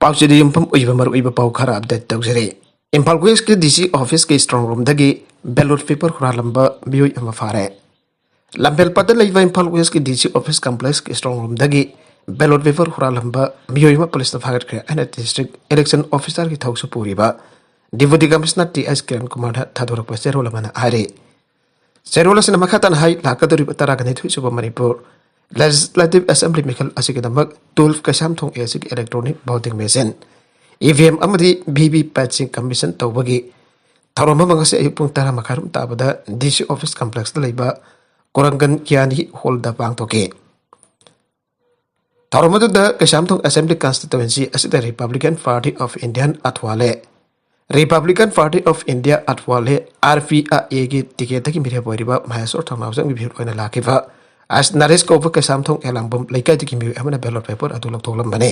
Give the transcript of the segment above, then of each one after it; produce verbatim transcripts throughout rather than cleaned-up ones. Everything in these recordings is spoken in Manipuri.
ꯄꯥꯎꯆꯦꯗ ꯌꯨꯝꯐꯝ ꯑꯣꯏꯕ ꯃꯔꯨꯑꯣꯏꯕ ꯄꯥꯎ ꯈꯔ ꯑꯞꯗꯦꯠ ꯇꯧꯖꯔꯤ꯫ ꯏꯝꯐꯥꯜ ꯋꯦꯁꯀꯤ ꯗꯤ ꯁꯤ ꯑꯣꯐꯤꯁꯀꯤ ꯁ꯭ꯇ꯭ꯔꯣꯡ ꯔꯨꯝꯗꯒꯤ ꯕꯦꯂꯣꯠ ꯄꯦꯄꯔ ꯍꯨꯔꯥꯜꯂꯝꯕ ꯃꯤꯑꯣꯏ ꯑꯃ ꯐꯥꯔꯦ꯫ ꯂꯝꯐꯦꯜꯄꯥꯠꯇ ꯂꯩꯕ ꯏꯝꯐꯥꯜ ꯋꯦꯁꯀꯤ ꯗꯤ ꯁꯤ ꯑꯣꯐꯤꯁ ꯀꯝꯄ꯭ꯂꯦꯛꯁꯀꯤ ꯁ꯭ꯇ꯭ꯔꯣꯡ ꯔꯨꯝꯗꯒꯤ ꯕꯦꯂꯣꯠ ꯄꯦꯄꯔ ꯍꯨꯔꯥꯜꯂꯝꯕ ꯃꯤꯑꯣꯏ ꯑꯃ ꯄꯨꯂꯤꯁꯅ ꯐꯥꯒꯠꯈ꯭ꯔꯦ ꯍꯥꯏꯅ ꯗꯤꯁꯇ꯭ꯔꯤꯛ ꯏꯂꯦꯛꯁꯟ ꯑꯣꯐꯤꯁꯥꯔꯒꯤ ꯊꯧꯁꯨ ꯄꯨꯔꯤꯕ ꯗꯤꯄꯨꯇꯤ ꯀꯃꯤꯁꯅꯔ ꯇꯤ ꯑꯦꯁ ꯀꯤꯔꯟ ꯀꯨꯃꯥꯔꯗ ꯊꯥꯗꯣꯔꯛꯄ ꯆꯦꯔꯣꯜ ꯑꯃꯅ ꯍꯥꯏꯔꯤ꯫ ꯆꯦꯔꯣꯜ ꯑꯁꯤꯅ ꯃꯈꯥ ꯇꯥꯅ ꯍꯥꯏ, ꯂꯥꯛꯀꯗꯧꯔꯤꯕ ꯇꯔꯥꯒ ꯅꯤꯊꯣꯏ ꯁꯨꯕ ꯃꯅꯤꯄꯨꯔ ꯂꯦꯖꯤꯁꯂꯦꯇꯤꯚ ꯑꯦꯁꯦꯝꯕ꯭ꯂꯤ ꯃꯤꯈꯜ ꯑꯁꯤꯒꯤꯗꯃꯛ ꯇꯨꯌꯦꯜꯐ ꯀꯩꯁꯥꯝꯊꯣꯡ ꯑꯦ ꯁꯤꯒꯤ electronic voting machine, E V M ꯑꯃꯗꯤ ꯚꯤ ꯚꯤ ꯄꯦꯠꯁꯤꯡ ꯀꯃꯤꯁꯟ ꯇꯧꯕꯒꯤ ꯊꯧꯔꯝ ꯑꯃ ꯉꯁꯤ ꯑꯌꯨꯛ ꯄꯨꯡ ꯇꯔꯥ ꯃꯈꯥꯏ ꯔꯣꯝ ꯇꯥꯕꯗ ꯗꯤ ꯁꯤ ꯑꯣꯐꯤꯁ ꯀꯝꯄ꯭ꯂꯦꯛꯁꯇ ꯂꯩꯕ ꯀꯨꯔꯪꯒꯟ ꯀꯤꯌꯥꯅꯤ ꯍꯣꯜꯗ ꯄꯥꯡꯊꯣꯛꯈꯤ꯫ ꯊꯧꯔꯝ ꯑꯗꯨꯗ ꯀꯩꯁꯥꯝꯊꯣꯡ ꯑꯦꯁꯦꯝꯕ꯭ꯂꯤ ꯀꯟꯁꯇꯤꯇ꯭ꯋꯦꯟꯁꯤ ꯑꯁꯤꯗ republican party of Indian Athawale, republican party of India Athawale, R P I ꯑꯦꯒꯤ ꯇꯤꯀꯦꯠꯇꯒꯤ ꯃꯤꯔꯦꯞ ꯑꯣꯏꯔꯤꯕ ꯃꯍꯦꯁꯣꯔ ꯊꯧꯅꯥꯎꯖꯝꯒꯤ ꯃꯤꯍꯨꯠ ꯑꯣꯏꯅ ꯂꯥꯛꯈꯤꯕ ꯑꯁ ꯅꯔꯦꯁ ꯀꯧꯕ ꯀꯩꯁꯥꯝꯊꯣꯡ ꯑꯦꯂꯥꯡꯕꯝ ꯂꯩꯀꯥꯏꯗꯒꯤ ꯃꯤꯑꯣꯏ ꯑꯃꯅ ꯕꯦꯂꯣꯠ ꯄꯦꯄꯔ ꯑꯗꯨ ꯂꯧꯊꯣꯛꯂꯝꯕꯅꯤ꯫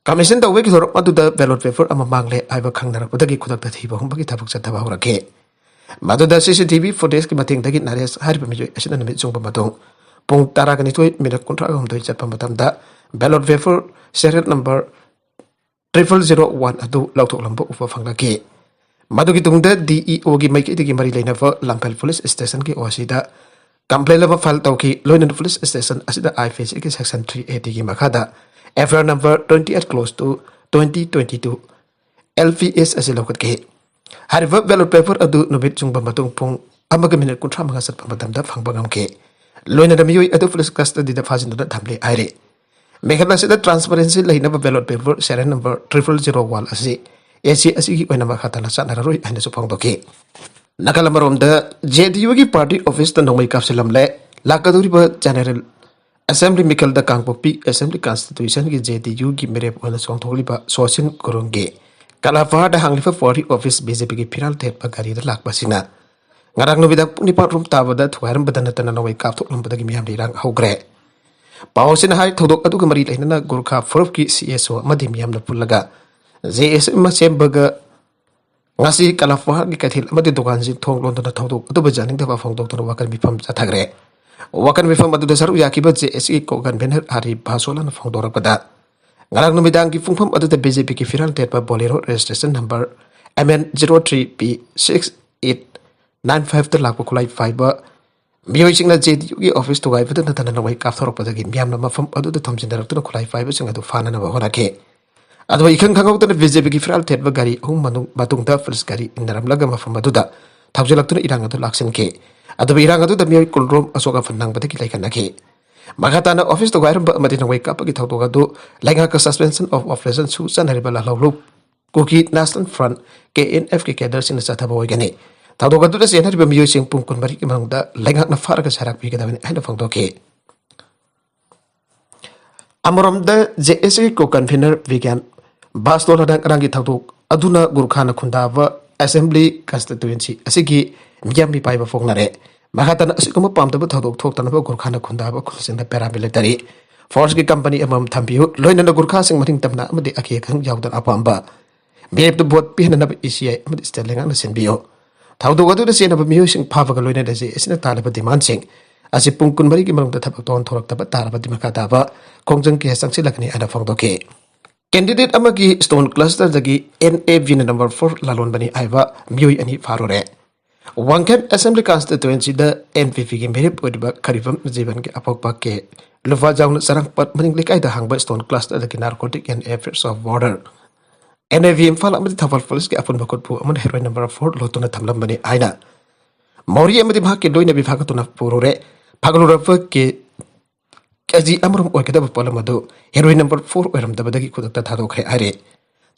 ꯀꯃꯤꯁꯟ ꯇꯧꯕꯒꯤ ꯊꯧꯔꯝ ꯑꯗꯨꯗ ꯕꯦꯂꯣꯠ ꯄꯦꯄꯔ ꯑꯃ ꯃꯥꯡꯂꯦ ꯍꯥꯏꯕ ꯈꯪꯅꯔꯛꯄꯗꯒꯤ ꯈꯨꯗꯛꯇ ꯊꯤꯕ ꯍꯨꯝꯕꯒꯤ ꯊꯕꯛ ꯆꯠꯊꯕ ꯍꯧꯔꯛꯈꯤ꯫ ꯃꯗꯨꯗ ꯁꯤ ꯁꯤ ꯇꯤ ꯚꯤ ꯐꯨꯇꯦꯖꯀꯤ ꯃꯇꯦꯡꯗꯒꯤ ꯅꯔꯦꯁ ꯍꯥꯏꯔꯤꯕ ꯃꯤꯑꯣꯏ ꯑꯁꯤꯅ ꯅꯨꯃꯤꯠ ꯆꯨꯡꯕ ꯃꯇꯨꯡ ꯄꯨꯡ ꯇꯔꯥꯒ ꯅꯤꯊꯣꯏ ꯃꯤꯅꯠ ꯀꯨꯟꯊ꯭ꯔꯥꯒ ꯍꯨꯝꯗꯣꯏ ꯆꯠꯄ ꯃꯇꯝꯗ ballot paper serial number triple zero one ꯑꯗꯨ ꯂꯧꯊꯣꯛꯂꯝꯕ ꯎꯕ ꯐꯪꯂꯛꯈꯤ꯫ ꯃꯗꯨꯒꯤ ꯇꯨꯡꯗ ꯗꯤ ꯏ ꯑꯣꯒꯤ ꯃꯥꯏꯀꯩꯗꯒꯤ ꯃꯔꯤ ꯂꯩꯅꯕ ꯂꯝꯐꯦꯜ ꯄꯨꯂꯤꯁ ꯁ꯭ꯇꯦꯁꯟꯒꯤ ꯑꯣ ꯁꯤꯗ ꯀꯝꯄ꯭ꯂꯦꯟ ꯑꯃ ꯐꯥꯏꯜ ꯇꯧꯈꯤ꯫ ꯂꯣꯏꯅꯅ ꯄꯨꯂꯤꯁ ꯁ꯭ꯇꯦꯁꯟ ꯑꯁꯤꯗ ꯑꯥꯏ ꯄꯤ ꯁꯤꯒꯤ ꯁꯦꯛꯁꯟ ꯊ꯭ꯔꯤ ꯑꯦ ꯗꯤꯒꯤ ꯃꯈꯥꯗ F I R number twenty eight close to twenty twenty two L P S ꯑꯁꯤ ꯂꯧꯈꯠꯈꯤ꯫ ꯍꯥꯏꯔꯤꯕ ꯕꯦꯂꯣꯠ ꯄꯦꯄꯔ ꯑꯗꯨ ꯅꯨꯃꯤꯠ ꯆꯨꯡꯕ ꯃꯇꯨꯡ ꯄꯨꯡ ꯑꯃꯒ ꯃꯤꯅꯤꯠ ꯀꯨꯟꯊ꯭ꯔꯥ ꯃꯉꯥ ꯆꯠꯄ ꯃꯇꯝꯗ ꯐꯪꯕ ꯉꯝꯈꯤ꯫ ꯂꯣꯏꯅꯅ ꯃꯤꯑꯣꯏ ꯑꯗꯨ ꯄꯨꯂꯤꯁ ꯀꯁꯇꯗꯤꯗ ꯐꯥꯖꯤꯟꯗꯨꯅ ꯊꯝꯂꯦ ꯍꯥꯏꯔꯤ꯫ ꯃꯤꯈꯜ ꯑꯁꯤꯗ ꯇ꯭ꯔꯥꯟꯁꯄꯔꯦꯟꯁꯤ ꯂꯩꯅꯕ ballot paper serial number triple zero one ꯑꯁꯤ ꯑꯦ ꯁꯤ ꯑꯁꯤꯒꯤ ꯑꯣꯏꯅ ꯃꯈꯥ ꯇꯥꯅ ꯆꯠꯅꯔꯔꯣꯏ ꯍꯥꯏꯅꯁꯨ ꯐꯣꯡꯗꯣꯛꯈꯤ꯫ ꯅꯥꯀꯜ ꯑꯃꯔꯣꯝꯗ ꯖꯦ ꯗꯤ ꯌꯨꯒꯤ ꯄꯥꯔꯇꯤ ꯑꯣꯐꯤꯁꯇ ꯅꯣꯡꯃꯩ ꯀꯥꯞꯁꯤꯜꯂꯝꯂꯦ꯫ ꯂꯥꯛꯀꯗꯧꯔꯤꯕ ꯖꯦꯅꯦꯔꯦꯜ ꯑꯦꯁꯦꯝꯕ꯭ꯂꯤ ꯃꯤꯈꯜꯗ ꯀꯥꯡꯄꯣꯛꯄꯤ ꯑꯦꯁꯦꯝꯕ꯭ꯂꯤ ꯀꯟꯁꯇꯤꯇ꯭ꯌꯨꯁꯟꯒꯤ ꯖꯦ ꯗꯤ ꯌꯨꯒꯤ ꯃꯤꯔꯦꯞ ꯑꯣꯏꯅ ꯆꯣꯡꯊꯣꯛꯂꯤꯕ ꯁꯣꯁꯤꯟ ꯒꯨꯔꯨꯡꯒꯤ ꯀꯂꯥꯄꯍꯥꯔꯗ ꯍꯥꯡꯂꯤꯕ ꯄꯥꯔꯇꯤ ꯑꯣꯐꯤꯁ ꯕꯤ ꯖꯦ ꯄꯤꯒꯤ ꯐꯤꯔꯥꯜ ꯊꯦꯠꯄ ꯒꯥꯔꯤꯗ ꯂꯥꯛꯄꯁꯤꯅ ꯉꯔꯥꯡ ꯅꯨꯃꯤꯗꯥꯡ ꯄꯨꯡ ꯅꯤꯄꯥꯟ ꯔꯣꯝ ꯇꯥꯕꯗ ꯊꯨꯒꯥꯏꯔꯝꯕꯗ ꯅꯠꯇꯅ ꯅꯣꯡꯃꯩ ꯀꯥꯞꯊꯣꯛꯂꯝꯕꯗꯒꯤ ꯃꯤꯌꯥꯝꯗ ꯏꯔꯥꯡ ꯍꯧꯈ꯭ꯔꯦ꯫ ꯄꯥꯎ ꯑꯁꯤꯅ ꯍꯥꯏ, ꯊꯧꯗꯣꯛ ꯑꯗꯨꯒ ꯃꯔꯤ ꯂꯩꯅꯅ ꯒꯨꯔꯈꯥ ꯐꯨꯔꯨꯞꯀꯤ ꯁꯤ ꯑꯦꯁ ꯑꯣ ꯑꯃꯗꯤ ꯃꯤꯌꯥꯝꯅ ꯄꯨꯜꯂꯒ ꯖꯦ ꯑꯦꯁ ꯑꯦꯝ ꯑꯃ ꯁꯦꯝꯕꯒ ꯉꯁꯤ ꯀꯂꯥꯄꯍꯥꯔꯒꯤ ꯀꯩꯊꯦꯜ ꯑꯃꯗꯤ ꯗꯨꯀꯥꯟꯁꯤꯡ ꯊꯣꯡ ꯂꯣꯟꯗꯨꯅ ꯊꯧꯗꯣꯛ ꯑꯗꯨꯕꯨ ꯌꯥꯅꯤꯡꯗꯕ ꯐꯣꯡꯗꯣꯛꯇꯨꯅ ꯋꯥꯀꯜ ꯃꯤꯐꯝ ꯆꯠꯊꯈ꯭ꯔꯦ꯫ ꯋꯥꯀꯜ ꯃꯤꯐꯝ ꯑꯗꯨꯗ ꯁꯔꯨꯛ ꯌꯥꯈꯤꯕ ꯖꯦ ꯑꯦꯁ ꯀꯤ ꯀꯣ-ꯀꯟꯚꯦꯅꯔ ꯍꯔꯤ ꯚꯥꯁꯣꯂꯥꯅ ꯐꯣꯡꯗꯣꯔꯛꯄꯗ, ꯉꯔꯥꯡ ꯅꯨꯃꯤꯗꯥꯡꯒꯤ ꯄꯨꯡꯐꯝ ꯑꯗꯨꯗ ꯕꯤ ꯖꯦ ꯄꯤꯒꯤ ꯐꯤꯔꯥꯜ ꯇꯦꯠꯄ Bolero registration number M N zero three P six eight nine ꯐꯥꯏꯚꯇ ꯂꯥꯛꯄ ꯈꯨꯠꯂꯥꯏ ꯄꯥꯏꯕ ꯃꯤꯑꯣꯏꯁꯤꯡꯅ ꯖꯦ ꯗꯤ ꯌꯨꯒꯤ ꯑꯣꯐꯤꯁ ꯊꯨꯒꯥꯏꯕꯗ ꯅꯠꯇꯅ ꯅꯣꯡꯃꯩ ꯀꯥꯞꯊꯣꯔꯛꯄꯗꯒꯤ ꯃꯤꯌꯥꯝꯅ ꯃꯐꯝ ꯑꯗꯨꯗ ꯊꯣꯝꯖꯤꯟꯅꯔꯛꯇꯨꯅ ꯈꯨꯠꯂꯥꯏ ꯄꯥꯏꯕꯁꯤꯡ ꯑꯗꯨ ꯐꯥꯅꯅꯕ ꯍꯣꯠꯅꯈꯤ꯫ ꯑꯗꯨꯒ ꯏꯈꯪ ꯈꯪꯍꯧꯗꯅ ꯕꯤ ꯖꯦ ꯄꯤꯒꯤ ꯐꯤꯔꯥꯜ ꯊꯦꯠꯄ ꯒꯥꯔꯤ ꯑꯍꯨꯝ ꯃꯅꯨꯡ ꯃꯇꯨꯡꯗ ꯄꯨꯂꯤꯁ ꯒꯥꯔꯤ ꯏꯟꯅꯔꯝꯂꯒ ꯃꯐꯝ ꯑꯗꯨꯗ ꯊꯧꯖꯤꯜꯂꯛꯇꯨꯅ ꯏꯔꯥꯡ ꯑꯗꯨ ꯂꯥꯛꯁꯤꯟꯈꯤ꯫ ꯑꯗꯨꯕꯨ ꯏꯔꯥꯡ ꯑꯗꯨꯗ ꯃꯤꯑꯣꯏ ꯀꯨꯟꯔꯣꯝ ꯑꯁꯣꯛ ꯑꯄꯟ ꯅꯪꯕꯗꯒꯤ ꯂꯩꯈꯠꯅꯈꯤ꯫ ꯃꯈꯥ ꯇꯥꯅ ꯑꯣꯐꯤꯁ ꯊꯨꯒꯥꯏꯔꯝꯕ ꯑꯃꯗꯤ ꯅꯣꯡꯃꯩ ꯀꯥꯞꯄꯒꯤ ꯊꯧꯗꯣꯛ ꯑꯗꯨ ꯂꯩꯉꯥꯛꯀ Suspension of Operation ꯁꯨ ꯆꯠꯅꯔꯤꯕ ꯂꯥꯜꯍꯧꯂꯨꯞ ꯀꯨꯀꯤ ꯅꯦꯁꯅꯦꯜ ꯐ꯭ꯔꯟꯠ, ꯀꯦ ꯑꯦꯟ ꯑꯦꯐꯀꯤ ꯀꯦꯗꯔꯁꯤꯡꯅ ꯆꯠꯊꯕ ꯑꯣꯏꯒꯅꯤ꯫ ꯊꯧꯗꯣꯛ ꯑꯗꯨꯗ ꯆꯦꯟꯅꯔꯤꯕ ꯃꯤꯑꯣꯏꯁꯤꯡ ꯄꯨꯡ ꯀꯨꯟꯃꯔꯤꯒꯤ ꯃꯅꯨꯡꯗ ꯂꯩꯉꯥꯛꯅ ꯐꯥꯔꯒ ꯁꯩꯔꯥꯛ ꯄꯤꯒꯗꯕꯅꯤ ꯍꯥꯏꯅ ꯐꯣꯡꯗꯣꯛꯈꯤ꯫ ꯑꯃꯔꯣꯝꯗ, ꯖꯦ ꯑꯦꯁ ꯀꯣ ꯀꯟꯚꯤꯅꯔ ꯕꯤꯒ꯭ꯌꯥꯟ ꯕꯥꯁꯇꯣꯟ ꯍꯗꯥꯡ ꯑꯔꯥꯡꯒꯤ ꯊꯧꯗꯣꯛ ꯑꯗꯨꯅ ꯒꯨꯔꯈꯥꯅ ꯈꯨꯟꯗꯥꯕ ꯑꯦꯁꯦꯝꯕ꯭ꯂꯤ ꯀꯟꯁꯇꯤꯇ꯭ꯋꯦꯟꯁꯤ ꯑꯁꯤꯒꯤ ꯃꯤꯌꯥꯝ ꯃꯤꯄꯥꯏꯕ ꯐꯣꯡꯅꯔꯦ꯫ ꯃꯈꯥ ꯇꯥꯅ ꯑꯁꯤꯒꯨꯝꯕ ꯄꯥꯝꯗꯕ ꯊꯧꯗꯣꯛ ꯊꯣꯛꯇꯅꯕ ꯒꯨꯔꯈꯥꯅ ꯈꯨꯟꯗꯥꯕ ꯈꯨꯜꯁꯤꯡꯗ ꯄꯦꯔꯥꯃꯤꯂꯤꯇꯔꯤ ꯐꯣꯔꯁꯀꯤ ꯀꯝꯄꯅꯤ ꯑꯃꯃꯝ ꯊꯝꯕꯤꯌꯨ, ꯂꯣꯏꯅꯅ ꯒꯨꯔꯈꯥꯁꯤꯡ ꯃꯅꯤꯡ ꯇꯝꯅ ꯑꯃꯗꯤ ꯑꯀꯤ ꯑꯈꯪ ꯌꯥꯎꯗꯅ ꯑꯄꯥꯝꯕ ꯃꯤꯔꯦꯞꯇ ꯚꯣꯠ ꯄꯤꯍꯟꯅꯅꯕ ꯏ ꯁꯤ ꯑꯥꯏ ꯑꯃꯗꯤ ꯁ꯭ꯇꯦꯠ ꯂꯩꯉꯥꯛꯅ ꯁꯤꯟꯕꯤꯌꯨ꯫ ꯊꯧꯗꯣꯛ ꯑꯗꯨꯗ ꯆꯦꯟꯅꯕ ꯃꯤꯑꯣꯏꯁꯤꯡ ꯐꯥꯕꯒ ꯂꯣꯏꯅꯅ ꯖꯦ ꯑꯦꯁ ꯁꯤꯅ ꯇꯥꯜꯂꯕ ꯗꯤꯃꯥꯟꯁꯤꯡ ꯑꯁꯤ ꯄꯨꯡ ꯀꯨꯟꯃꯔꯤꯒꯤ ꯃꯅꯨꯡꯗ ꯊꯕꯛ ꯊꯧꯔꯝ ꯊꯣꯔꯛꯇꯕ ꯇꯥꯔꯕꯗꯤ ꯃꯈꯥ ꯇꯥꯕ ꯈꯣꯡꯖꯪ ꯀꯌꯥ ꯆꯪꯁꯤꯜꯂꯛꯀꯅꯤ ꯍꯥꯏꯅ ꯐꯣꯡꯗꯣꯛꯈꯤ꯫ ꯀꯦꯟꯗꯤꯗꯦꯠ ꯑꯃꯒꯤ ꯁ꯭ꯇꯣꯟ ꯀ꯭ꯂꯁꯇꯔꯗꯒꯤ ꯑꯦꯟ ꯑꯦ ꯚꯤꯅ ꯅꯝꯕꯔ ꯐꯣꯔ ꯂꯥꯂꯣꯟꯕꯅꯤ ꯍꯥꯏꯕ ꯃꯤꯑꯣꯏ ꯑꯅꯤ ꯐꯥꯔꯨꯔꯦ꯫ ꯋꯥꯡꯈꯦꯝ ꯑꯦꯁꯦꯝꯕ꯭ꯂꯤ ꯀꯟꯁꯇꯤꯇ꯭ꯋꯦꯟꯁꯤꯗ ꯑꯦꯟ ꯄꯤ ꯄꯤꯒꯤ ꯃꯤꯔꯦꯞ ꯑꯣꯏꯔꯤꯕ ꯈꯔꯤꯕꯝ ꯖꯤꯕꯟꯒꯤ ꯑꯄꯣꯛꯄ ꯀꯦ ꯂꯨꯐꯥꯖꯥꯎꯅ ꯆꯔꯥꯡꯄꯥꯠ ꯃꯅꯤꯡ ꯂꯩꯀꯥꯏꯗ ꯍꯥꯡꯕ ꯁ꯭ꯇꯣꯟ ꯀ꯭ꯂꯁꯇꯔꯗꯒꯤ narcotic and affairs of border, N A V Imphal ꯑꯃꯗꯤ ꯊꯧꯕꯥꯜ ꯄꯨꯂꯤꯁꯀꯤ ꯑꯄꯨꯟꯕ ꯈꯨꯠꯄꯨ ꯑꯃꯅ ꯍꯦꯔꯣꯏꯟ ꯅꯝꯕꯔ ꯐꯣꯔ ꯂꯣꯠꯇꯨꯅ ꯊꯝꯂꯝꯕꯅꯤ ꯍꯥꯏꯅ ꯃꯧꯔꯤ ꯑꯃꯗꯤ ꯃꯍꯥꯛꯀꯤ ꯂꯣꯏꯅꯕꯤ ꯐꯥꯒꯠꯇꯨꯅ ꯄꯨꯔꯨꯔꯦ꯫ ꯐꯥꯒꯠꯂꯨꯔꯕ ꯀꯦ ꯀꯦꯖꯤ ꯑꯃꯔꯣꯝ ꯑꯣꯏꯒꯗꯕ ꯄꯣꯠꯂꯝ ꯑꯗꯨ ꯍꯦꯔꯣꯏꯟ ꯅꯝꯕꯔ ꯐꯣꯔ ꯑꯣꯏꯔꯝꯗꯕꯗꯒꯤ ꯈꯨꯗꯛꯇ ꯊꯥꯗꯣꯛꯈ꯭ꯔꯦ ꯍꯥꯏꯔꯦ꯫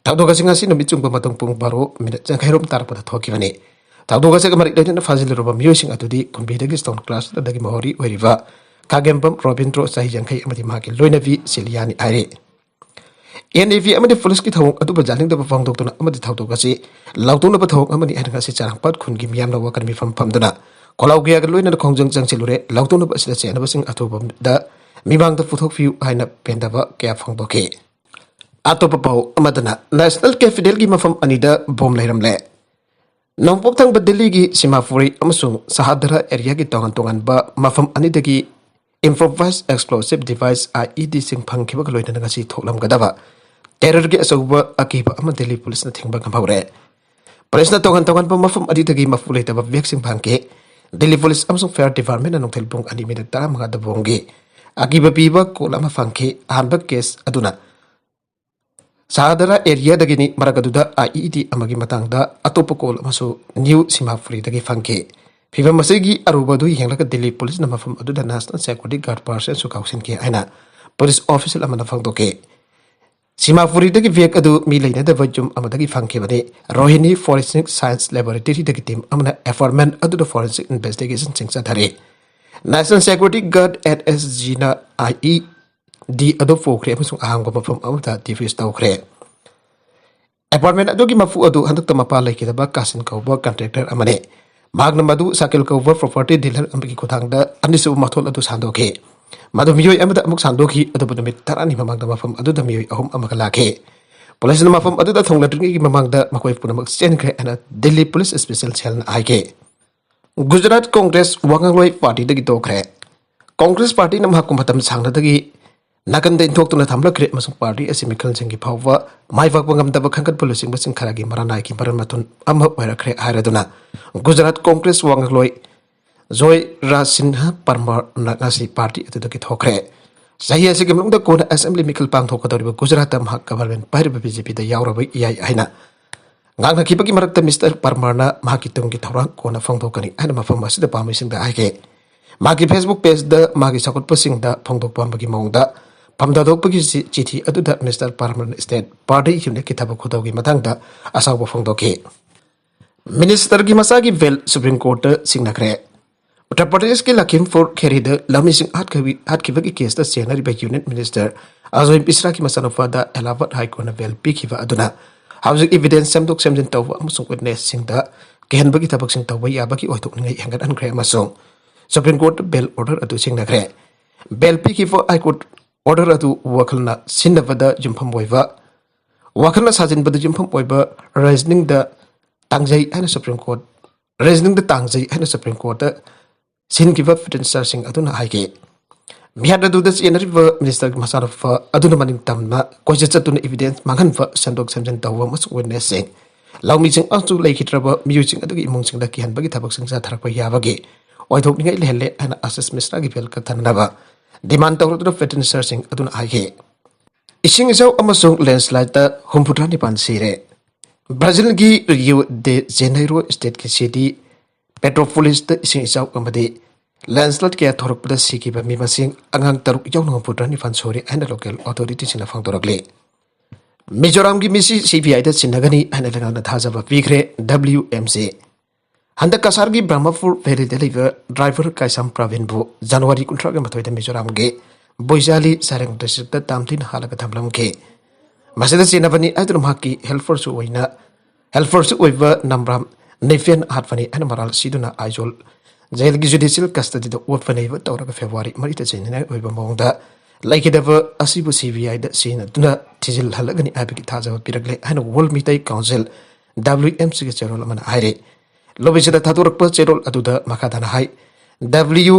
ꯊꯧꯗꯣꯛ ꯑꯁꯤ ꯉꯁꯤ ꯅꯨꯃꯤꯠ ꯆꯨꯡꯕ ꯃꯇꯝ ꯄꯨꯡ ꯕꯥꯔꯣ ꯃꯤꯅꯠ ꯌꯥꯡꯈꯩꯔꯣꯝ ꯇꯥꯔꯛꯄꯗ ꯊꯣꯛꯈꯤꯕꯅꯤ꯫ ꯊꯧꯗꯣꯛ ꯑꯁꯤꯒ ꯃꯔꯤ ꯂꯩꯅꯅ ꯐꯥꯖꯤꯜꯂꯨꯔꯕ ꯃꯤꯑꯣꯏꯁꯤꯡ ꯑꯗꯨꯗꯤ ꯀꯨꯝꯕꯤꯗꯒꯤ ꯁ꯭ꯇꯣꯟ ꯀ꯭ꯂꯁꯇꯔꯗꯒꯤ ꯃꯍꯣꯔꯤ ꯑꯣꯏꯔꯤꯕ ꯈꯥꯒꯦꯝꯕꯝ ꯔꯣꯕꯤꯟꯗ꯭ꯔꯣ, ꯆꯍꯤ ꯌꯥꯡꯈꯩ, ꯑꯃꯗꯤ ꯃꯍꯥꯛꯀꯤ ꯂꯣꯏꯅꯕꯤ ꯁꯤꯂꯤꯌꯥꯅꯤ ꯍꯥꯏꯔꯤ꯫ ꯑꯦꯟ ꯑꯦ ꯚꯤ ꯑꯃꯗꯤ ꯄꯨꯂꯤꯁꯀꯤ ꯊꯧꯑꯣꯡ ꯑꯗꯨꯕꯨ ꯌꯥꯅꯤꯡꯗꯕ ꯐꯣꯡꯗꯣꯛꯇꯨꯅ ꯑꯃꯗꯤ ꯊꯧꯗꯣꯛ ꯑꯁꯤ ꯂꯥꯎꯊꯣꯛꯅꯕ ꯊꯧꯑꯣꯡ ꯑꯃꯅꯤ ꯍꯥꯏꯅ ꯉꯁꯤ ꯆꯔꯥꯡꯄꯥꯠ ꯈꯨꯟꯒꯤ ꯃꯤꯌꯥꯝꯅ ꯋꯥꯀꯠ ꯃꯤꯐꯝ ꯐꯝꯗꯨꯅ ꯈꯣꯜꯂꯥꯎ ꯀꯌꯥꯒ ꯂꯣꯏꯅꯅ ꯈꯣꯡꯖꯪ ꯆꯪꯁꯤꯜꯂꯨꯔꯦ꯫ ꯂꯥꯎꯊꯣꯛꯅꯕ ꯑꯁꯤꯗ ꯆꯦꯟꯅꯕꯁꯤꯡ ꯑꯊꯨꯕꯗ ꯃꯤꯃꯥꯡꯗ ꯄꯨꯊꯣꯛꯄꯤꯌꯨ ꯍꯥꯏꯅ ꯄꯦꯟꯗꯕ ꯀꯌꯥ ꯐꯣꯡꯗꯣꯛꯈꯤ꯫ ꯑꯇꯣꯞꯄ ꯄꯥꯎ ꯑꯃꯗꯅ, ꯅꯦꯁꯅꯦꯜ ꯀꯦꯄꯤꯇꯦꯜꯒꯤ ꯃꯐꯝ ꯑꯅꯤꯗ ꯕꯣꯝ ꯂꯩꯔꯝꯂꯦ꯫ ꯅꯣꯡꯄꯣꯛ ꯊꯪꯕ ꯗꯤꯜꯂꯤꯒꯤ ꯁꯤꯃꯥꯄꯨꯔꯤ ꯑꯃꯁꯨꯡ ꯁꯍꯥꯗꯔꯥ ꯑꯦꯔꯤꯌꯥꯒꯤ ꯇꯣꯉꯥꯟ ꯇꯣꯉꯥꯟꯕ ꯃꯐꯝ ꯑꯅꯤꯗꯒꯤ improvised explosive device, IEDꯁꯤꯡ ꯐꯪꯈꯤꯕꯒ ꯂꯣꯏꯅꯅ ꯉꯁꯤ ꯊꯣꯛꯂꯝꯒꯗꯕ terrorꯒꯤ ꯑꯆꯧꯕ ꯑꯀꯤꯕ ꯑꯃ ꯗꯤꯜꯂꯤ ꯄꯨꯂꯤꯁꯅ ꯊꯤꯡꯕ ꯉꯝꯍꯧꯔꯦ꯫ ꯄꯨꯂꯤꯁꯅ ꯇꯣꯉꯥꯟ ꯇꯣꯉꯥꯟꯕ ꯃꯐꯝ ꯑꯅꯤꯗꯒꯤ ꯃꯄꯨ ꯂꯩꯇꯕ bag ꯁꯤꯡ ꯐꯪꯈꯤ꯫ ꯗꯤꯜꯂꯤ ꯄꯨꯂꯤꯁ ꯑꯃꯁꯨꯡ fire department ꯅ ꯅꯨꯡꯊꯤꯜ ꯄꯨꯡ ꯑꯅꯤ minute ꯇꯔꯥꯃꯉꯥꯗ ꯕꯣꯝꯒꯤ ꯑꯀꯤꯕ ꯄꯤꯕ call ꯑꯃ ꯐꯪꯈꯤ꯫ ꯑꯍꯥꯟꯕ case ꯑꯗꯨꯅ ꯁꯍꯥꯗꯔꯥ area ꯗꯒꯤꯅꯤ꯫ ꯃꯔꯛ ꯑꯗꯨꯗ IED ꯑꯃꯒꯤ ꯃꯇꯥꯡꯗ ꯑꯇꯣꯞꯄ call ꯑꯃꯁꯨ ꯅ꯭ꯌꯨ ꯁꯤꯃꯥꯐꯨꯔꯤꯗꯒꯤ ꯐꯪꯈꯤ꯫ ꯐꯤꯚꯝ ꯑꯁꯤꯒꯤ ꯑꯔꯨꯕ ꯑꯗꯨ ꯌꯦꯡꯂꯒ ꯗꯤꯜꯂꯤ ꯄꯨꯂꯤꯁꯅ ꯃꯐꯝ ꯑꯗꯨꯗ National Security Guard personnel ꯁꯨ ꯀꯧꯁꯤꯟꯈꯤ ꯍꯥꯏꯅ ꯄꯨꯂꯤꯁ official ꯑꯃꯅ ꯐꯣꯡꯗꯣꯛꯈꯤ꯫ ꯁꯤꯃꯥꯐꯨꯔꯤꯗꯒꯤ bag ꯑꯗꯨ ꯃꯤ ꯂꯩꯅꯗꯕ ꯌꯨꯝ ꯑꯃꯗꯒꯤ ꯐꯪꯈꯤꯕꯅꯤ꯫ ꯔꯣꯍꯤꯅꯤ Forensic Science Laboratory ꯗꯒꯤ team ꯑꯃꯅ apartment ꯑꯗꯨꯗ forensic investigation ꯁꯤꯡ ꯆꯠꯊꯔꯤ꯫ National Security Guard, NSG ꯅ IED ꯑꯗꯨ ꯄꯨꯈ꯭ꯔꯦ ꯑꯃꯁꯨꯡ ꯑꯍꯥꯡꯕ ꯃꯐꯝ ꯑꯃꯗ defuse ꯇꯧꯈ꯭ꯔꯦ꯫ Apartment ꯑꯗꯨꯒꯤ ꯃꯄꯨ ꯑꯗꯨ ꯍꯟꯗꯛꯇ ꯃꯄꯥ ꯂꯩꯈꯤꯗꯕ ꯀꯥꯁꯤꯟ ꯀꯧꯕ contractor ꯑꯃꯅꯤ꯫ ꯃꯍꯥꯛꯅ ꯃꯗꯨ ꯁꯥꯀꯤꯜ ꯀꯧꯕ property dealer ꯑꯃꯒꯤ ꯈꯨꯠꯊꯥꯡꯗ ꯑꯅꯤꯁꯨꯕ ꯃꯊꯣꯜ ꯑꯗꯨ ꯁꯥꯟꯗꯣꯛꯈꯤ꯫ ꯃꯗꯨ ꯃꯤꯑꯣꯏ ꯑꯃꯗ ꯑꯃꯨꯛ ꯁꯥꯟꯗꯣꯛꯈꯤ, ꯑꯗꯨꯕꯨ ꯅꯨꯃꯤꯠ ꯇꯔꯥꯅꯤ ꯃꯃꯥꯡꯗ ꯃꯐꯝ ꯑꯗꯨꯗ ꯃꯤꯑꯣꯏ ꯑꯍꯨꯝ ꯑꯃꯒ ꯂꯥꯛꯈꯤ꯫ ꯄꯨꯂꯤꯁꯅ ꯃꯐꯝ ꯑꯗꯨꯗ ꯊꯨꯡꯂꯗ꯭ꯔꯤꯉꯩꯒꯤ ꯃꯃꯥꯡꯗ ꯃꯈꯣꯏ ꯄꯨꯝꯅꯃꯛ ꯆꯦꯟꯈ꯭ꯔꯦ ꯍꯥꯏꯅ ꯗꯤꯜꯂꯤ ꯄꯨꯂꯤꯁ special cell ꯅ ꯍꯥꯏꯈꯤ꯫ ꯒꯨꯖꯔꯥꯠ ꯀꯣꯡꯒ꯭ꯔꯦꯁ ꯋꯥꯉꯥꯡꯂꯣꯏ party ꯗꯒꯤ ꯇꯣꯛꯈ꯭ꯔꯦ꯫ ꯀꯣꯡꯒ꯭ꯔꯦꯁ party ꯅ ꯃꯍꯥꯛꯄꯨ ꯃꯇꯝ ꯁꯥꯡꯅꯗꯒꯤ ꯅꯥꯀꯟꯗ ꯏꯟꯊꯣꯛꯇꯨꯅ ꯊꯝꯂꯛꯈ꯭ꯔꯦ ꯑꯃꯁꯨꯡ party ꯑꯁꯤ ꯃꯤꯈꯜꯁꯤꯡꯒꯤ ꯐꯥꯎꯕ ꯃꯥꯏ ꯄꯥꯛꯄ ꯉꯝꯗꯕ ꯈꯟꯒꯠꯄ ꯂꯨꯆꯤꯡꯕꯁꯤꯡ ꯈꯔꯒꯤ ꯃꯔꯥꯅꯥꯏꯒꯤ ꯃꯔꯟ ꯃꯊꯨꯝ ꯑꯃ ꯑꯣꯏꯔꯛꯈ꯭ꯔꯦ ꯍꯥꯏꯔꯗꯨꯅ ꯒꯨꯖꯔꯥꯠ ꯀꯣꯡꯒ꯭ꯔꯦꯁ ꯋꯥꯉꯥꯡꯂꯣꯏ ꯖꯣꯏ ꯔꯥꯖ ꯁꯤꯟꯍ ꯄꯔꯃꯥꯔꯅ ꯉꯁꯤ party ꯑꯗꯨꯗꯒꯤ ꯊꯣꯛꯈ꯭ꯔꯦ꯫ ꯆꯍꯤ ꯑꯁꯤꯒꯤ ꯃꯅꯨꯡꯗ ꯀꯣꯟꯅ assembly ꯃꯤꯈꯜ ꯄꯥꯡꯊꯣꯛꯀꯗꯧꯔꯤꯕ ꯒꯨꯖꯔꯥꯠꯇ ꯃꯍꯥꯛ government ꯄꯥꯏꯔꯤꯕ BJP ꯗ ꯌꯥꯎꯔꯕ ꯌꯥꯏ ꯍꯥꯏꯅ ꯉꯥꯡꯅꯈꯤꯕꯒꯤ ꯃꯔꯛꯇ Mister ꯄꯔꯃꯥꯔꯅ ꯃꯍꯥꯛꯀꯤ ꯇꯨꯡꯒꯤ ꯊꯧꯔꯥꯡ ꯀꯣꯟꯅ ꯐꯣꯡꯗꯣꯛꯀꯅꯤ ꯍꯥꯏꯅ ꯃꯐꯝ ꯑꯁꯤꯗ ꯄꯥꯝꯃꯤꯁꯤꯡꯗ ꯍꯥꯏꯈꯤ꯫ ꯃꯍꯥꯛꯀꯤ Facebook page ꯗ ꯃꯥꯒꯤ ꯁꯧꯒꯠꯄꯁꯤꯡꯗ ꯐꯣꯡꯗꯣꯛꯄ ꯑꯃꯒꯤ ꯃꯑꯣꯡꯗ ꯐꯝ ꯊꯥꯗꯣꯛꯄꯒꯤ ꯆꯤ-, ꯆꯤꯊꯤ ꯑꯗꯨꯗ Mister ꯄꯔꯃꯥꯔꯅ state party unit ꯀꯤ ꯊꯕꯛ ꯈꯨꯗꯧꯒꯤ ꯃꯇꯥꯡꯗ ꯑꯁꯥꯎꯕ ꯐꯣꯡꯗꯣꯛꯈꯤ꯫ Minister ꯒꯤ ꯃꯆꯥꯒꯤ bail Supreme Court ꯇ ꯁꯤꯡꯅꯈ꯭ꯔꯦ꯫ ꯎꯠꯇꯔ ꯄ꯭ꯔꯗꯦꯁꯀꯤ ꯂꯈꯤꯝꯄꯨꯔ ꯈꯦꯔꯤꯗ ꯂꯧꯃꯤꯁꯤꯡ ꯍꯥꯠꯈꯤ-, ꯍꯥꯠꯈꯤꯕꯒꯤ case ꯇ ꯆꯦꯟꯅꯔꯤꯕ Union Minister Ajoy ꯃꯤꯁ꯭ꯔꯥꯒꯤ ꯃꯆꯥꯅꯨꯄꯥꯗ Allahabad High Court ꯅ bail ꯄꯤꯈꯤꯕ ꯑꯗꯨꯅ ꯍꯧꯖꯤꯛ evidence ꯁꯦꯝꯗꯣꯛ ꯁꯦꯝꯖꯤꯟ ꯇꯧꯕ ꯑꯃꯁꯨꯡ witness ꯁꯤꯡꯗ ꯀꯤꯍꯟꯕꯒꯤ ꯊꯕꯛꯁꯤꯡ ꯇꯧꯕ ꯌꯥꯕꯒꯤ ꯑꯣꯏꯊꯣꯛꯅꯤꯡꯉꯥꯏ ꯍꯦꯟꯒꯠꯍꯟꯈ꯭ꯔꯦ ꯑꯃꯁꯨꯡ Supreme Court ꯇ bail order ꯑꯗꯨ ꯁꯤꯡꯅꯈ꯭ꯔꯦ꯫ Bail ꯄꯤꯈꯤꯕ High Court order ꯑꯗꯨ ꯋꯥꯈꯜꯅ ꯁꯤꯟꯅꯕꯗ ꯌꯨꯝꯐꯝ ꯑꯣꯏꯕ, ꯋꯥꯈꯜꯅ ꯁꯥꯖꯤꯟꯕꯗ ꯌꯨꯝꯐꯝ ꯑꯣꯏꯕ reasoning ꯗ ꯇꯥꯡꯖꯩ ꯍꯥꯏꯅ Supreme Court, reasoning ꯗ ꯇꯥꯡꯖꯩ ꯍꯥꯏꯅ Supreme Court ꯇ ꯁꯤꯟꯈꯤꯕ petitioner ꯁꯤꯡ ꯑꯗꯨꯅ ꯍꯥꯏꯈꯤ꯫ ꯃꯤꯍꯥꯠ ꯑꯗꯨꯗ ꯆꯦꯟꯅꯔꯤꯕ ꯃꯤꯅꯤꯁꯇꯔꯒꯤ ꯃꯆꯥꯅꯨꯄꯥ ꯑꯗꯨꯅ ꯃꯅꯤꯡ ꯇꯝꯅ ꯀꯣꯏꯆꯠ ꯆꯠꯇꯨꯅ ꯏꯚꯤꯗꯦꯟꯁ ꯃꯥꯡꯍꯟꯕ, ꯁꯦꯝꯗꯣꯛ ꯁꯦꯝꯖꯤꯟ ꯇꯧꯕ ꯑꯃꯁꯨꯡ ꯋꯤꯠꯅꯦꯁꯁꯤꯡ, ꯂꯧꯃꯤꯁꯤꯡ ꯑꯃꯁꯨꯡ ꯂꯩꯈꯤꯗ꯭ꯔꯕ ꯃꯤꯑꯣꯏꯁꯤꯡ ꯑꯗꯨꯒꯤ ꯏꯃꯨꯡꯁꯤꯡꯗ ꯀꯤꯍꯟꯕꯒꯤ ꯊꯕꯛꯁꯤꯡ ꯆꯠꯊꯔꯛꯄ ꯌꯥꯕꯒꯦ ꯑꯣꯏꯊꯣꯛꯅꯤꯡꯉꯥꯏ ꯂꯩꯍꯜꯂꯦ ꯍꯥꯏꯅ ꯑꯥꯁꯤꯁ ꯃꯤꯁ꯭ꯔꯥꯒꯤ ꯕꯦꯜ ꯀꯛꯊꯅꯅꯕ ꯗꯤꯃꯥꯟ ꯇꯧꯔꯗꯨꯅ ꯄꯦꯇꯤꯁꯅꯔꯁꯤꯡ ꯑꯗꯨꯅ ꯍꯥꯏꯈꯤ꯫ ꯏꯁꯤꯡ ꯏꯆꯥꯎ ꯑꯃꯁꯨꯡ ꯂꯦꯟꯁꯂꯥꯏꯗꯇ ꯍꯨꯝꯐꯨꯇꯔꯥ ꯅꯤꯄꯥꯟ ꯁꯤꯔꯦ꯫ ꯕ꯭ꯔꯥꯖꯤꯜꯒꯤ ꯔꯤꯌꯣ ꯗꯦ ꯖꯦꯅꯩꯔꯣ ꯁ꯭ꯇꯦꯠꯀꯤ ꯁꯤꯇꯤ ꯄꯦꯇ꯭ꯔꯣꯄꯣꯂꯤꯁꯇ ꯏꯁꯤꯡ ꯏꯆꯥꯎ ꯑꯃꯗꯤ ꯂꯦꯟꯁꯂꯥꯏꯗ ꯀꯌꯥ ꯊꯣꯔꯛꯄꯗ ꯁꯤꯈꯤꯕ ꯃꯤ ꯃꯁꯤꯡ ꯑꯉꯥꯡ ꯇꯔꯨꯛ ꯌꯥꯎꯅ ꯍꯨꯝꯐꯨꯇꯔꯥ ꯅꯤꯄꯥꯟ ꯁꯨꯔꯦ ꯍꯥꯏꯅ ꯂꯣꯀꯦꯜ ꯑꯣꯊꯣꯔꯤꯇꯤꯁꯤꯡꯅ ꯐꯣꯡꯗꯣꯔꯛꯂꯤ꯫ ꯃꯤꯖꯣꯔꯥꯝꯒꯤ ꯃꯤꯁꯤ ꯁꯤ ꯕꯤ ꯑꯥꯏꯗ ꯁꯤꯟꯅꯒꯅꯤ ꯍꯥꯏꯅ ꯂꯩꯉꯥꯛꯅ ꯊꯥꯖꯕ ꯄꯤꯈ꯭ꯔꯦ꯫ ꯗꯕ꯭ꯂꯤꯎ ꯑꯦꯝ ꯁꯤ ꯍꯟꯗꯛ ꯀꯁꯥꯔꯒꯤ ꯕ꯭ꯔꯍꯃꯄꯨꯔ ꯚꯦꯂꯤꯗ ꯂꯩꯕ ꯗ꯭ꯔꯥꯏꯚꯔ ꯀꯥꯏꯁꯥꯝ ꯄ꯭ꯔꯕꯤꯟꯕꯨ ꯖꯅꯋꯥꯔꯤ ꯀꯨꯟꯊ꯭ꯔꯥꯒ ꯃꯥꯊꯣꯏꯗ ꯃꯤꯖꯣꯔꯥꯝꯒꯤ ꯕꯣꯏꯖꯥꯂꯤ ꯁꯥꯔꯦꯡ ꯗꯤꯁꯇ꯭ꯔꯤꯛꯇ ꯇꯥꯝꯊꯤꯅ ꯍꯥꯠꯂꯒ ꯊꯝꯂꯝꯈꯤ꯫ ꯃꯁꯤꯗ ꯆꯦꯟꯅꯕꯅꯤ ꯍꯥꯏꯗꯨꯅ ꯃꯍꯥꯛꯀꯤ ꯍꯦꯜꯄꯔꯁꯨ ꯑꯣꯏꯅ, ꯍꯦꯜꯄꯔꯁꯨ ꯑꯣꯏꯕ ꯅꯝꯕ꯭ꯔꯥꯝ ꯅꯤꯐꯦꯟ ꯍꯥꯠꯄꯅꯤ ꯍꯥꯏꯅ ꯃꯔꯥꯜ ꯁꯤꯗꯨꯅ ꯑꯥꯏꯖꯣꯜ ꯖꯦꯜꯒꯤ ꯖꯨꯗꯤꯁꯤꯌꯦꯜ ꯀꯁꯇꯗꯤꯗ ꯑꯣꯠꯄꯅꯦꯕ ꯇꯧꯔꯒ ꯐꯦꯕ꯭ꯔꯨꯋꯥꯔꯤ ꯃꯔꯤꯗ ꯆꯦꯟꯅꯅꯤꯡꯉꯥꯏ ꯑꯣꯏꯕ ꯃꯑꯣꯡꯗ ꯂꯩꯈꯤꯗꯕ ꯑꯁꯤꯕꯨ ꯁꯤ ꯕꯤ ꯑꯥꯏꯗ ꯁꯤꯖꯤꯟꯅꯗꯨꯅ ꯊꯤꯖꯤꯜꯍꯜꯂꯒꯅꯤ ꯍꯥꯏꯕꯒꯤ ꯊꯥꯖꯕ ꯄꯤꯔꯛꯂꯦ ꯍꯥꯏꯅ ꯋꯥꯔꯜ ꯃꯤꯇꯩ ꯀꯥꯎꯟꯁꯤꯜ, ꯗꯕ꯭ꯂꯤꯎ ꯑꯦꯝ ꯁꯤꯒꯤ ꯆꯦꯔꯣꯜ ꯑꯃꯅ ꯍꯥꯏꯔꯤ꯫ ꯂꯣꯕꯤꯁꯤꯗ ꯊꯥꯗꯣꯔꯛꯄ ꯆꯦꯔꯣꯜ ꯑꯗꯨꯗ ꯃꯈꯥ ꯇꯥꯅ ꯍꯥꯏ, ꯗꯕ꯭ꯂꯤꯎ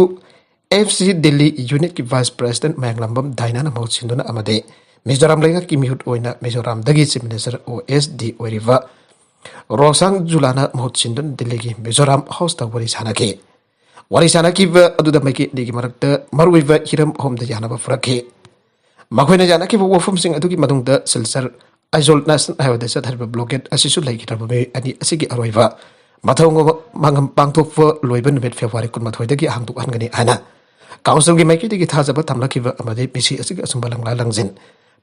ꯑꯦꯐ ꯁꯤ ꯗꯤꯜꯂꯤ ꯌꯨꯅꯤꯠꯀꯤ ꯚꯥꯏꯁ ꯄ꯭ꯔꯦꯁꯤꯗꯦꯟꯠ ꯃꯌꯥꯡꯂꯝꯕꯝ ꯗꯥꯏꯅꯥꯅ ꯃꯍꯨꯠ ꯁꯤꯟꯗꯨꯅ ꯑꯃꯗꯤ ꯃꯤꯖꯣꯔꯥꯝ ꯂꯩꯉꯥꯛꯀꯤ ꯃꯤꯍꯨꯠ ꯑꯣꯏꯅ ꯃꯤꯖꯣꯔꯥꯝꯗꯒꯤ ꯆꯤꯐ ꯃꯤꯅꯤꯁꯇꯔ ꯑꯣ ꯑꯦꯁ ꯗꯤ ꯑꯣꯏꯔꯤꯕ ꯔꯣꯁꯥꯡ ꯖꯨꯂꯥꯅ ꯃꯍꯨꯠ ꯁꯤꯟꯗꯨꯅ ꯗꯤꯜꯂꯤꯒꯤ ꯃꯤꯖꯣꯔꯥꯝ ꯍꯥꯎꯁꯇ ꯋꯥꯔꯤ ꯁꯥꯟꯅꯈꯤ꯫ ꯋꯥꯔꯤ ꯁꯥꯟꯅꯈꯤꯕ ꯑꯗꯨꯗ ꯃꯥꯏꯀꯩ ꯑꯅꯤꯒꯤ ꯃꯔꯛꯇ ꯃꯔꯨꯑꯣꯏꯕ ꯍꯤꯔꯝ ꯑꯍꯨꯝꯗ ꯌꯥꯅꯕ ꯄꯨꯔꯛꯈꯤ꯫ ꯃꯈꯣꯏꯅ ꯌꯥꯅꯈꯤꯕ ꯋꯥꯐꯝꯁꯤꯡ ꯑꯗꯨꯒꯤ ꯃꯅꯨꯡꯗ ꯁꯤꯜꯆꯔ ꯑꯥꯏꯖꯣꯜ ꯅꯦꯁꯅꯦꯜ ꯍꯥꯏꯋꯦꯗ ꯆꯠꯊꯔꯤꯕ ꯕ꯭ꯂꯣꯀꯦꯠ ꯑꯁꯤꯁꯨ ꯂꯩꯈꯤꯗ꯭ꯔꯕ ꯃꯤꯑꯣꯏ ꯑꯅꯤ ꯑꯁꯤꯒꯤ ꯑꯔꯣꯏꯕ ꯃꯊꯧ ꯃꯉꯝ ꯄꯥꯡꯊꯣꯛꯄ ꯂꯣꯏꯕ ꯅꯨꯃꯤꯠ ꯐꯦꯕ꯭ꯔꯨꯋꯥꯔꯤ ꯀꯨꯟꯃꯥꯊꯣꯏꯗꯒꯤ ꯍꯥꯡꯗꯣꯛꯍꯟꯒꯅꯤ ꯍꯥꯏꯅ ꯀꯥꯎꯟꯁꯤꯜꯒꯤ ꯃꯥꯏꯀꯩꯗꯒꯤ ꯊꯥꯖꯕ ꯊꯝꯂꯛꯈꯤꯕ ꯑꯃꯗꯤ ꯃꯤꯁꯤ ꯑꯁꯤꯒꯤ ꯑꯆꯨꯝꯕ ꯂꯪꯂꯥ ꯂꯪꯖꯤꯟ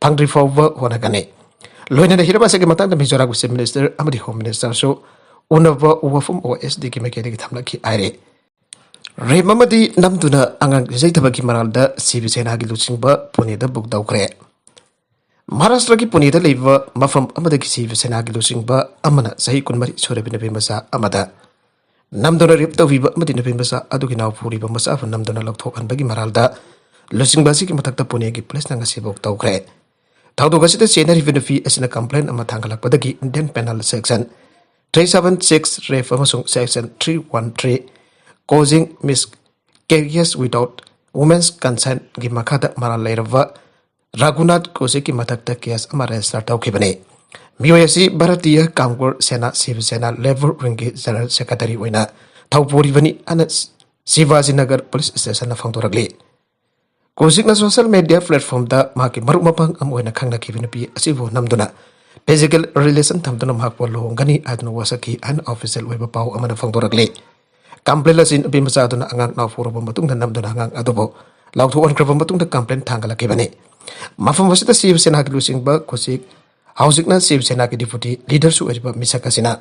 ꯐꯪꯗ꯭ꯔꯤ ꯐꯥꯎꯕ ꯍꯣꯠꯅꯒꯅꯤ꯫ ꯂꯣꯏꯅꯅ ꯍꯤꯔꯝ ꯑꯁꯤꯒꯤ ꯃꯇꯥꯡꯗ ꯃꯤꯖꯣꯔꯥꯝꯒꯤ ꯆꯤꯐ ꯃꯤꯅꯤꯁꯇꯔ ꯑꯃꯗꯤ ꯍꯣꯝ ꯃꯤꯅꯤꯁꯇꯔꯁꯨ ꯎꯅꯕ ꯋꯥꯐꯝ ꯑꯣ ꯑꯦꯁ ꯗꯤꯒꯤ ꯃꯥꯏꯀꯩꯗꯒꯤ ꯊꯝꯂꯛꯈꯤ ꯍꯥꯏꯔꯤ꯫ ꯔꯦꯞ ꯑꯃꯗꯤ ꯅꯝꯗꯨꯅ ꯑꯉꯥꯡ ꯌꯩꯊꯕꯒꯤ ꯃꯔꯥꯜꯗ ꯁꯤꯕ ꯁꯦꯅꯥꯒꯤ ꯂꯨꯆꯤꯡꯕ ꯄꯨꯅꯦꯗ ꯕꯨꯛ ꯇꯧꯈ꯭ꯔꯦ꯫ ꯃꯍꯥꯔꯥꯁꯇ꯭ꯔꯒꯤ ꯄꯨꯅꯦꯗ ꯂꯩꯕ ꯃꯐꯝ ꯑꯃꯗꯒꯤ ꯁꯤꯕ ꯁꯦꯅꯥꯒꯤ ꯂꯨꯆꯤꯡꯕ ꯑꯃꯅ ꯆꯍꯤ ꯀꯨꯟꯃꯔꯤ ꯁꯨꯔꯕꯤ ꯅꯨꯄꯤ ꯃꯆꯥ ꯑꯃꯗ ꯅꯝꯗꯨꯅ ꯔꯦꯞ ꯇꯧꯕꯤꯕ ꯑꯃꯗꯤ ꯅꯨꯄꯤ ꯃꯆꯥ ꯑꯗꯨꯒꯤ ꯅꯥꯎ ꯄꯨꯔꯤꯕ ꯃꯆꯥꯕꯨ ꯅꯝꯗꯨꯅ ꯂꯧꯊꯣꯛꯍꯟꯕꯒꯤ ꯃꯔꯥꯜꯗ ꯂꯨꯆꯤꯡꯕ ꯑꯁꯤꯒꯤ ꯃꯊꯛꯇ ꯄꯨꯅꯦꯒꯤ ꯄꯨꯂꯤꯁꯅ ꯉꯁꯤ ꯕꯨꯛ ꯇꯧꯈ꯭ꯔꯦ꯫ ꯊꯧꯗꯣꯛ ꯑꯁꯤꯗ ꯆꯦꯟꯅꯔꯤꯕ ꯅꯨꯄꯤ ꯑꯁꯤꯅ ꯀꯝꯄ꯭ꯂꯦꯟ ꯑꯃ ꯊꯥꯡꯒꯠꯂꯛꯄꯗꯒꯤ Indian penal section three seven six rape ꯑꯃꯁꯨꯡ section three one three causing miscarriage without Women's Conscienceꯒꯤ ꯃꯈꯥꯗ ꯃꯔꯥꯜ ꯂꯩꯔꯕ ꯔꯘꯨꯅꯥꯊ ꯀꯣꯁꯤꯛꯀꯤ ꯃꯊꯛꯇ case ꯑꯃ register ꯇꯧꯈꯤꯕꯅꯤ꯫ ꯃꯤꯑꯣꯏ ꯑꯁꯤ ꯚꯥꯔꯇꯤꯌ ꯀꯥꯝꯀꯨꯔ ꯁꯦꯅꯥ, ꯁꯤꯕ ꯁꯦꯅꯥ, ꯂꯦꯕꯔ ꯋꯤꯡꯒꯤ ꯖꯦꯅꯔꯦꯜ ꯁꯦꯀ꯭ꯔꯦꯇꯔꯤ ꯑꯣꯏꯅ ꯊꯧꯄꯨꯔꯤꯕꯅꯤ ꯍꯥꯏꯅ ꯁꯤꯕꯥꯖꯤ ꯅꯒꯔ ꯄꯨꯂꯤꯁ ꯁ꯭ꯇꯦꯁꯟꯅ ꯐꯣꯡꯗꯣꯔꯛꯂꯤ꯫ ꯀꯣꯁꯤꯛꯅ ꯁꯣꯁꯤꯌꯦꯜ ꯃꯤꯗꯤꯌꯥ ꯄ꯭ꯂꯦꯠꯐꯣꯝꯗ ꯃꯍꯥꯛꯀꯤ ꯃꯔꯨꯞ ꯃꯄꯥꯡ ꯑꯃ ꯑꯣꯏꯅ ꯈꯪꯅꯈꯤꯕ ꯅꯨꯄꯤ ꯑꯁꯤꯕꯨ ꯅꯝꯗꯨꯅ ꯐꯤꯖꯤꯀꯦꯜ ꯔꯤꯂꯦꯁꯟ ꯊꯝꯗꯨꯅ ꯃꯍꯥꯛꯄꯨ ꯂꯨꯍꯣꯡꯒꯅꯤ ꯍꯥꯏꯗꯨꯅ ꯋꯥꯁꯛꯈꯤ ꯍꯥꯏꯅ ꯑꯣꯐꯤꯁꯤꯌꯦꯜ ꯑꯣꯏꯕ ꯄꯥꯎ ꯑꯃꯅ ꯐꯣꯡꯗꯣꯔꯛꯂꯤ꯫ ꯀꯝꯄ꯭ꯂꯦꯟ ꯑꯁꯤ ꯅꯨꯄꯤ ꯃꯆꯥ ꯑꯗꯨꯅ ꯑꯉꯥꯡ ꯅꯥꯎ ꯄꯨꯔꯕ ꯃꯇꯨꯡꯗ ꯅꯝꯗꯨꯅ ꯑꯉꯥꯡ ꯑꯗꯨꯕꯨ ꯂꯥꯎꯊꯣꯛꯍꯟꯈ꯭ꯔꯕ ꯃꯇꯨꯡꯗ ꯀꯝꯄ꯭ꯂꯦꯟ ꯊꯥꯡꯒꯠꯂꯛꯈꯤꯕꯅꯤ꯫ ꯃꯐꯝ ꯑꯁꯤꯗ ꯁꯤꯕ ꯁꯦꯅꯥꯒꯤ ꯂꯨꯆꯤꯡꯕ ꯀꯣꯁꯤꯛ, ꯍꯧꯖꯤꯛꯅ ꯁꯤꯕ ꯁꯦꯅꯥꯒꯤ ꯗꯤꯄꯨꯇꯤ ꯂꯤꯗꯔꯁꯨ ꯑꯣꯏꯔꯤꯕ ꯃꯤꯁꯛ ꯑꯁꯤꯅ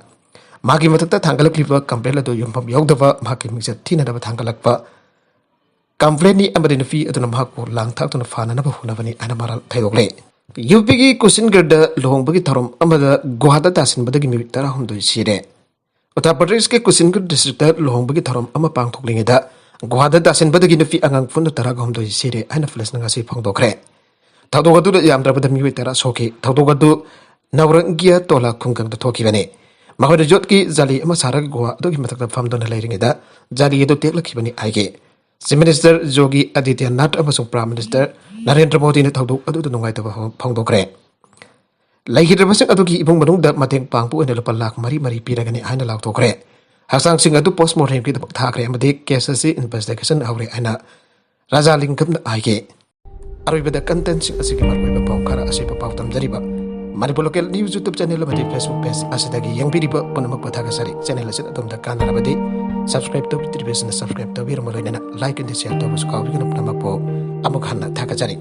ꯃꯥꯒꯤ ꯃꯊꯛꯇ ꯊꯥꯡꯒꯠꯂꯛꯂꯤꯕ ꯀꯝꯄ꯭ꯂꯦꯟ ꯑꯗꯨ ꯌꯨꯝꯐꯝ ꯌꯥꯎꯗꯕ ꯃꯍꯥꯛꯀꯤ ꯃꯤꯡꯆꯠ ꯊꯤꯅꯅꯕ ꯊꯥꯡꯒꯠꯂꯛꯄ ꯀꯝꯄ꯭ꯂꯦꯟꯅꯤ ꯑꯃꯗꯤ ꯅꯨꯄꯤ ꯑꯗꯨꯅ ꯃꯍꯥꯛꯄꯨ ꯂꯥꯡ ꯊꯥꯛꯇꯨꯅ ꯐꯥꯅꯅꯕ ꯍꯣꯠꯅꯕꯅꯤ ꯍꯥꯏꯅ ꯃꯔꯥꯜ ꯊꯩꯗꯣꯛꯂꯦ꯫ ꯌꯨ ꯄꯤꯒꯤ ꯀꯨꯁꯤꯟꯒꯔꯗ ꯂꯨꯍꯣꯡꯕꯒꯤ ꯊꯧꯔꯝ ꯑꯃꯗ ꯒꯨꯍꯥꯗ ꯇꯥꯁꯤꯟꯕꯗꯒꯤ ꯃꯤꯑꯣꯏ ꯇꯔꯥꯍꯨꯝꯗꯣꯏ ꯁꯤꯔꯦ꯫ ꯎꯠꯇꯔ ꯄ꯭ꯔꯗꯦꯁꯀꯤ ꯀꯨꯁꯤꯟꯒꯔ ꯗꯤꯁꯇ꯭ꯔꯤꯛꯇ ꯂꯨꯍꯣꯡꯕꯒꯤ ꯊꯧꯔꯝ ꯑꯃ ꯄꯥꯡꯊꯣꯛꯂꯤꯉꯩꯗ ꯒꯨꯍꯥꯗ ꯇꯥꯁꯤꯟꯕꯗꯒꯤ ꯅꯨꯄꯤ ꯑꯉꯥꯡ ꯄꯨꯟꯅ ꯇꯔꯥꯒ ꯍꯨꯝꯗꯣꯏ ꯁꯤꯔꯦ ꯍꯥꯏꯅ ꯄꯨꯂꯤꯁꯅ ꯉꯁꯤ ꯐꯣꯡꯗꯣꯛꯈ꯭ꯔꯦ꯫ ꯊꯧꯗꯣꯛ ꯑꯗꯨꯗ ꯌꯥꯝꯗ꯭ꯔꯕꯗ ꯃꯤꯑꯣꯏ ꯇꯔꯥ ꯁꯣꯛꯈꯤ꯫ ꯊꯧꯗꯣꯛ ꯑꯗꯨ ꯅꯧꯔꯪꯒꯤꯌꯥ ꯇꯣꯂꯥ ꯈꯨꯡꯒꯪꯗ ꯊꯣꯛꯈꯤꯕꯅꯤ꯫ ꯃꯈꯣꯏꯅ ꯌꯣꯠꯀꯤ ꯖꯥꯂꯤ ꯑꯃ ꯁꯥꯔꯒ ꯒꯨꯍꯥ ꯑꯗꯨꯒꯤ ꯃꯊꯛꯇ ꯐꯝꯗꯨꯅ ꯂꯩꯔꯤꯉꯩꯗ ꯖꯥꯂꯤ ꯑꯗꯨ ꯇꯦꯛꯂꯛꯈꯤꯕꯅꯤ ꯍꯥꯏꯈꯤ꯫ ꯆꯤꯐ ꯃꯤꯅꯤꯁꯇꯔ ꯌꯣꯒꯤ ꯑꯥꯗꯤꯇ꯭ꯌꯅꯥꯊ ꯑꯃꯁꯨꯡ ꯄ꯭ꯔꯥꯏꯝ ꯃꯤꯅꯤꯁꯇꯔ ꯅꯔꯦꯟꯗ꯭ꯔ ꯃꯣꯗꯤꯅ ꯊꯧꯗꯣꯛ ꯑꯗꯨꯗ ꯅꯨꯡꯉꯥꯏꯇꯕ ꯐꯣꯡꯗꯣꯛꯈ꯭ꯔꯦ꯫ ꯂꯩꯈꯤꯗ꯭ꯔꯕꯁꯤꯡ ꯑꯗꯨꯒꯤ ꯏꯃꯨꯡ ꯃꯅꯨꯡꯗ ꯃꯇꯦꯡ ꯄꯥꯡꯕ ꯑꯣꯏꯅ ꯂꯨꯄꯥ ꯂꯥꯈ ꯃꯔꯤ ꯃꯔꯤ ꯄꯤꯔꯒꯅꯤ ꯍꯥꯏꯅ ꯂꯥꯎꯊꯣꯛꯈ꯭ꯔꯦ꯫ ꯍꯛꯆꯥꯡꯁꯤꯡ ꯑꯗꯨ ꯄꯣꯁꯃꯣꯔꯇꯦꯝꯒꯤꯗꯃꯛ ꯊꯥꯈ꯭ꯔꯦ ꯑꯃꯗꯤ ꯀꯦꯁ ꯑꯁꯤ ꯏꯟꯚꯦꯁꯇꯤꯒꯦꯁꯟ ꯍꯧꯔꯦ ꯍꯥꯏꯅ ꯔꯥꯖꯥ ꯂꯤꯡꯒꯝꯅ ꯍꯥꯏꯈꯤ꯫ ꯑꯔꯣꯏꯕꯗ ꯀꯟꯇꯦꯟꯁꯤꯡ ꯑꯁꯤꯒꯤ ꯃꯔꯨꯑꯣꯏꯕ ꯄꯥꯎ ꯈꯔ ꯑꯁꯤꯕ ꯄꯥꯎ ꯇꯝꯖꯔꯤꯕ ꯃꯅꯤꯄꯨꯔ ꯂꯣꯀꯦꯜ ꯅ꯭ꯌꯨꯁ ꯌꯨꯇ꯭ꯌꯨꯕ ꯆꯦꯅꯦꯜ ꯑꯃꯗꯤ ꯐꯦꯁꯕꯨꯛ ꯄꯦꯖ ꯑꯁꯤꯗꯒꯤ ꯌꯦꯡꯕꯤꯔꯤꯕ ꯄꯨꯝꯅꯃꯛꯄꯨ ꯊꯥꯒꯠꯆꯔꯤ꯫ ꯆꯦꯅꯦꯜ ꯑꯁꯤꯅ ꯑꯗꯣꯝꯗ ꯀꯥꯟꯅꯔꯕꯗꯤ ꯁꯕꯁꯀ꯭ꯔꯥꯏꯕ ꯇꯧꯕꯤꯗ꯭ꯔꯤꯕꯁꯤꯡꯅ ꯁꯕꯁꯀ꯭ꯔꯥꯏꯕ ꯇꯧꯕꯤꯔꯝꯕ ꯂꯣꯏꯅꯅ ꯂꯥꯏꯛ ꯑꯃꯗꯤ ꯁꯤꯌꯔ ꯇꯧꯕꯁꯨ ꯀꯥꯎꯕꯤꯒꯅꯨ꯫ ꯄꯨꯝꯅꯃꯛꯄꯨ ꯑꯃꯨꯛ ꯍꯟꯅ ꯊꯥꯒꯠꯆꯔꯤ꯫